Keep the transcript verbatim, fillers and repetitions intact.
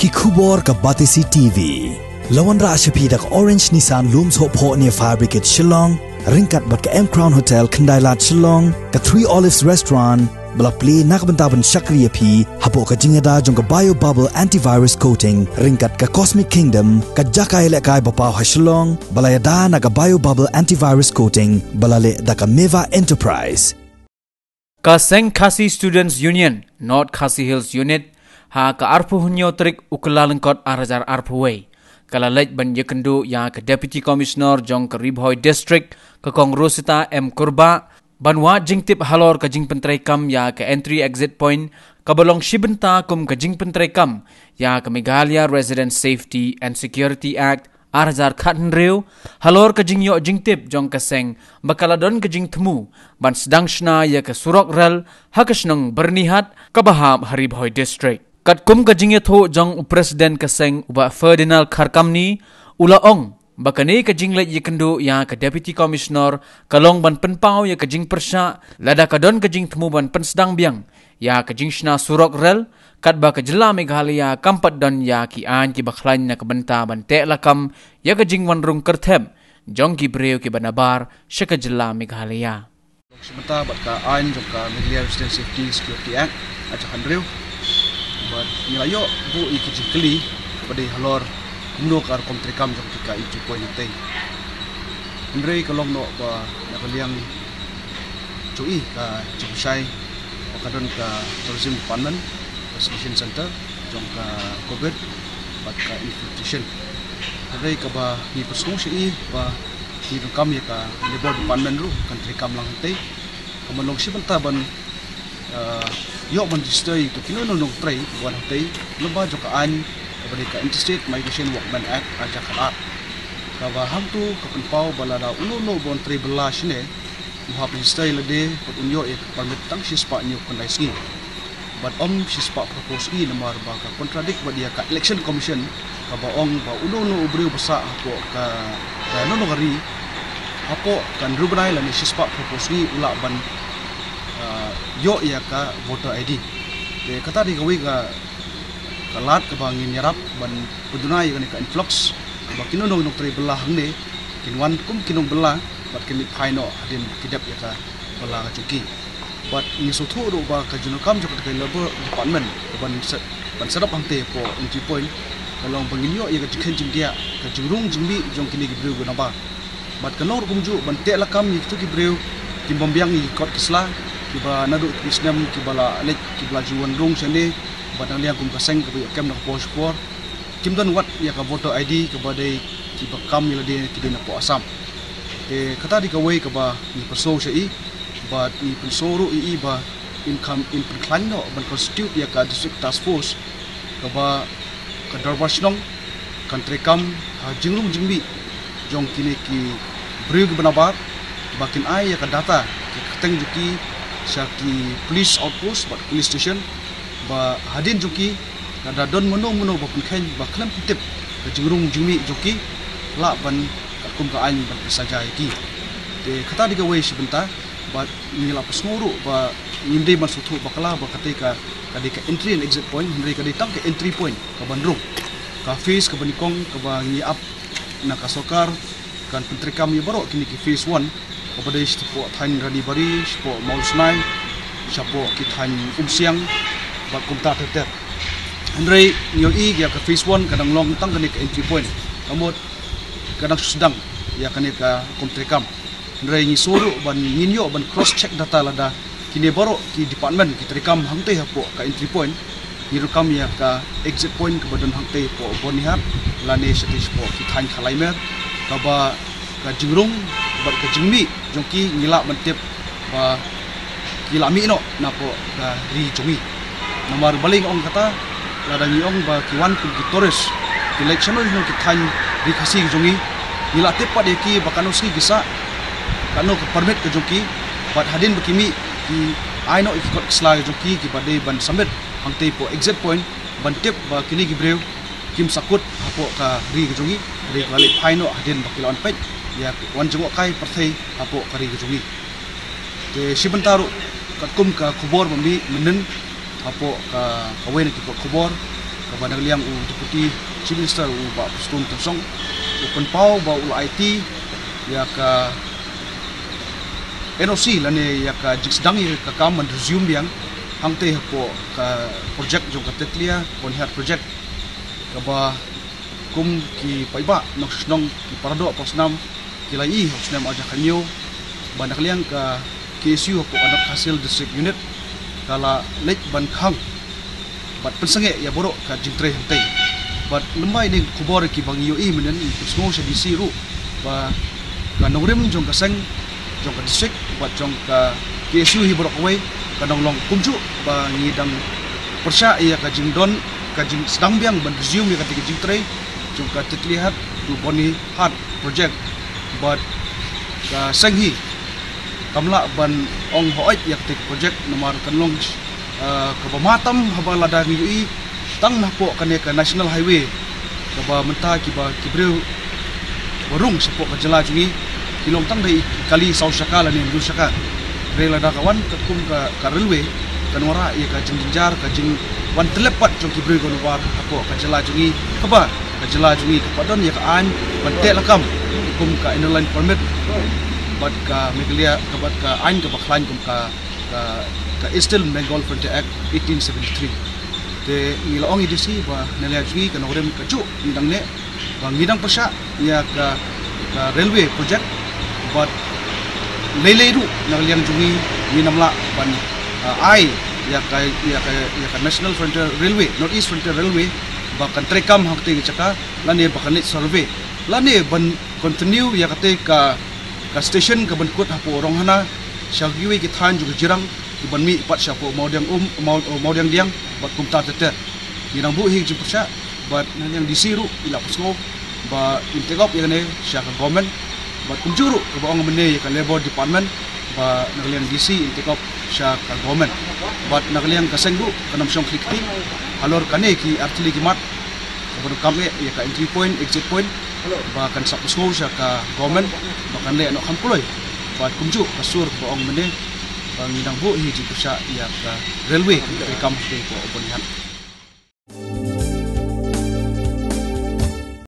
Ki khubor ka Batesi T V. La wanrah sha phi da ka Orange Nissan Lumsohphoh near Fire Brigade Shillong, ryngkat bad ka M Crown Hotel Khyndai Lad Shillong, ka Three Olives Restaurant, ba la plie na ka bynta ban shakri ïa phi hapoh ka jingïada jong ka Bio Bubble Antivirus Coating ryngkat ka Cosmic Kingdom, ka jaka ïalehkai ba paw ha Shillong, ba la ïada na ka Bio Bubble Antivirus Coating, ba la leh da ka Meva Enterprise. Ka Seng Khasi Students Union, North Khasi Hills Unit, ha ka arphew hynñiew tarik u Kyllalyngkot ar hajar arphew wei, ka la leit ban ïakynduh ïa ka Deputy Commissioner jong ka Ri Bhoi District, ka Kong Rosita M Kurbah, ban wad jingtip halor ka jingpyntreikam ïa ka Entry Exit Point, kaba long shi bynta kum ka jingpyntreikam ïa ka Meghalaya Resident Safety and Security Act, ar hajar khathynriew, halor ka jingïoh jingtip jong ka seng, ba ka la don ka jingthmu ban sdang shna ïa ka surok rel ha ka shnong Byrnihat, kaba hap ha Ri Bhoi District. Katkum ka jingïathuh jong u President ka seng, u Bah Ferdinand Kharkamni, u la ong ba kane ka jingleit ïakynduh ïa ka Deputy Commissioner ka long ban pynpaw ïa ka jingpyrshah, lada ka don ka jingthmu ban pynsdang biang ïa ka jingshna surok rel, katba ka jylla Meghalaya kam pat don ïa ki aiñ kiba khlaiñ na ka bynta ban tehlakam ïa ka jingwan rung kyrthep jong ki briew kiba nabar sha ka jylla Meghalaya. Shi bynta bad ka aiñ jong ka Meghalaya Resident Safety Security Act ar hajar khathynriew. Bad ngi la ïoh buh ïa ki jingkylli kaba dei halor kumno ka rukom treikam jong ki ka entry point hangtei. Hynrei ka long noh ba na ka liang jong i ka jingpynshai ba ka don ka Tourism Department, Vaccination Center jong ka COVID bad ka infiltration. Hynrei kaba ngi pynsngew sha i ba ngi donkam ïa ka Labour Department ruh kan treikam lang hangtei. Ka man long shi bynta ban, eh, ïoh ban register ïa kino kino nongtrei wan hangtei lyngba jong ka aiñ kaba dei ka Interstate Migration Workmen Act ar hajar khatar. Kaba hangto ka pynpaw ba lada uno uno uba wan trei bylla shane, u hap register ïa lade bad un ïoh ïa ka permit tang shispah hynñiew khyndai sngi. Bad ym shispah phra phew sngi namar ba ka contradict bad ïa ka Election Commission kaba ong ba uno uno u briew ba sah hapoh ka, ka nongno ka ri hapoh ka hynriew bnai lane shispah phra phew sngi u lah ban, ah, ïoh ïa ka voter I D. Te kata dei kawei ka, ka lad kaba ngin ïarap ban pynduna ïa kane ka influx kaba kino kino ki nongtrei bylla hangne kin wan kum ki nongbylla bad kin leit phai noh hadien ba ki dep ïa ka bylla ka jong ki. Bad ngi sngewthuh ruh ba ka jingdonkam jong ka Labour Department ban set, ban set up hangtei hapoh entry point ka long ba ngin ïoh ïa ka jingkheiñ jingdiah, ka jingrung jingmih jong kine ki briew kiba nabar. Bad ka long ruh kumjuh ban tehlakam ïa kito ki briew kiba ym biang ïa ki kot ki sla, kiba naduh ki snem kiba la leit, kiba la ju wan rung shane bad na ka liang kum ka seng kaba ïoh kem na ka por sha por. Kim don wat ïa ka voter I D kaba dei kiba kam ïa lade ki dei na poh Assam. Te kata dei kawei kaba ngi pynsngew sha i, bad ngi pynsngew ruh ïa i ba in kham, in pynkhlaiñ noh ban constitute ïa ka District Task Force kaba ka Dorbar Shnong kan treikam ha jingrung jingmih jong kine ki briew kiba nabar, ba kin ai ïa ka data ki kyrteng jong ki sha ki police outpost bad police station, ba hadien jong ki lada don mano mano ba pynkheiñ ba khlem pyntip ka jingrung jingmih jong ki, lah ban katkum ka aiñ ban pynsaja ïa ki. Te kata dei kawei shi bynta, bad ngi la pynsngew ruh ba ngim dei ban sngewthuh bakla ba katei ka, ka dei ka entry and exit point, hynrei ka dei tang ka entry point kaban rung. Ka phase kaba nyngkong kaba ngi ap na ka sorkar kan pyntreikam ïa baroh kine ki phase one, kaba dei shapoh thaiñ Ranibari, shapoh Mawsnai, shapoh ki thaiñ Umsiang bad kumta ter ter. Hynrei ngi ïohi ïa ka phase one ka dang long tang kane ka entry point, ka mut ka dang shu sdang ïa kane ka rukom treikam. Hynrei ngi sngew ruh ban, ngin ïoh ban cross check data lada kine baroh ki department ki treikam hangtei hapoh ka entry point, ngi donkam ïa ka exit point kaba don hangtei hapoh Byrnihat lane shatei shapoh ki thaiñ Khalaimer, kaba ka jingrung bad ka jingmih jong ki ngi lah ban tip ba ki la mih noh napoh ka ri jong ngi. Namar balei nga ong kata, lada ngi ong ba ki wan kum ki tourist, ki leit shano shano ki thaiñ ri Khasi ki jong ngi, ngi la tip pat ïa ki ba kano sngi ki sah, kano ka permit ka jong ki, bad hadien ba ki mih ki ai noh ïa ki kot ki sla ki jong ki kiba dei ban submit hangtei hapoh exit point, ban tip ba kine ki briew kim sahkut hapoh ka ri ka jong ngi, hynrei ki la leit phai noh hadien ba ki la wan peit ïa, wan jngohkai pyrthei hapoh ka ri ka jong ngi. Te shi bynta ruh katkum ka khubor ba mih mynnin hapoh ka, kawei na ki kot khubor, Kaba na ka liang u Deputy Chief Minister u Bah Prestone Tynsong u pynpaw ba u la aiti ïa ka N O C lane ïa ka jingsdang ïa ka kam ban resume biang hangtei hapoh ka project jong ka Tetlia Bonihat project, kaba kum ki paidbah nongshong shnong ki paradoh para snam ki la ïohi ha u snem ar hajar khathynñiew ba na ka liang ka K S U hapoh ka North Khasi Hills District Unit ka la leit ban khang bad pynsangeh ïa baroh ka jingtrei hangtei. Bad lymne ïa ki khubor kiba ngi ïohi mynhynnin, ngi pynsngew sha D C ruh ba ka nongrim jong ka seng jong ka district bad jong ka K S U hi baroh kawei ka nang long kumjuh ba ngi dang pyrshah ïa ka jingdon, ka jingsdang biang ban resume ïa katei ka jingtrei jong ka Tetlia Hat to Bonihat project. Bad ka seng hi kam lah ban ong hooid ïa katei ka project namar kan long, eh, kaba ma tam haba lada ngi ïohi tang napoh kane ka National Highway kaba mynta kiba ki briew ba rung shapoh ka jylla jong ngi ki long tang da i kali saw shaka lane hynriew shaka. Hynrei lada ka wan katkum ka, ka railway kan wanrah ïa ka jingjynjar, ka jingwan tyllep pat jong ki briew ki nongbar hapoh ka jylla jong ngi, kaba ka jylla jong ngi ka pat don ïa ka aiñ ban teh lakam kum ka Inner Line Permit bad ka Meghalaya, ka bad ka aiñ kaba khlaiñ kum ka, ka, ka Eastern Bengal Frontier Act eighteen seventy-three. Te ngi la ong ïa D C ba na ka liang jong ngi ka nongrim kajuh ngi dang neh ba ngi dang pyrshah ïa ka, ka railway project bad lei lei ruh na ka liang jong ngi ngin ym lah ban, ah, ai ïa ka, ïa ka, ïa ka National Frontier Railway, North East Frontier Railway ba kan treikam ha katei ka jaka lane ba kan leit survey lane ban continue ïa katei ka, ka station kaban kut hapoh Ronghana sha kiwei ki thaiñ jong ka Jirang kiban mih pat shapoh Mawdiang Um, Maw-, Mawdiangdiang bad kumta ter ter. Ngi dang buh hi ka jingpyrshah bad na ka liang D C ruh i la pynsngew ba in take up ïa kane sha ka government bad kumjuh ruh kaba ong mynne ïa ka Labour Department ba na ka liang D C in take up sha ka government. Bad na ka liang ka seng ruh kan ym shong khlieh kti halor kane ki artylli ki mat kaba donkam eh ïa ka entry point, exit point ba kan sa pynsngew sha ka government ba kan leh noh kham kloi. Bad kumjuh ka sur kaba ong mynne ba ngi dang buh hi jingpyrshah ïa ka railway kaba treikam hapoh Bonihat.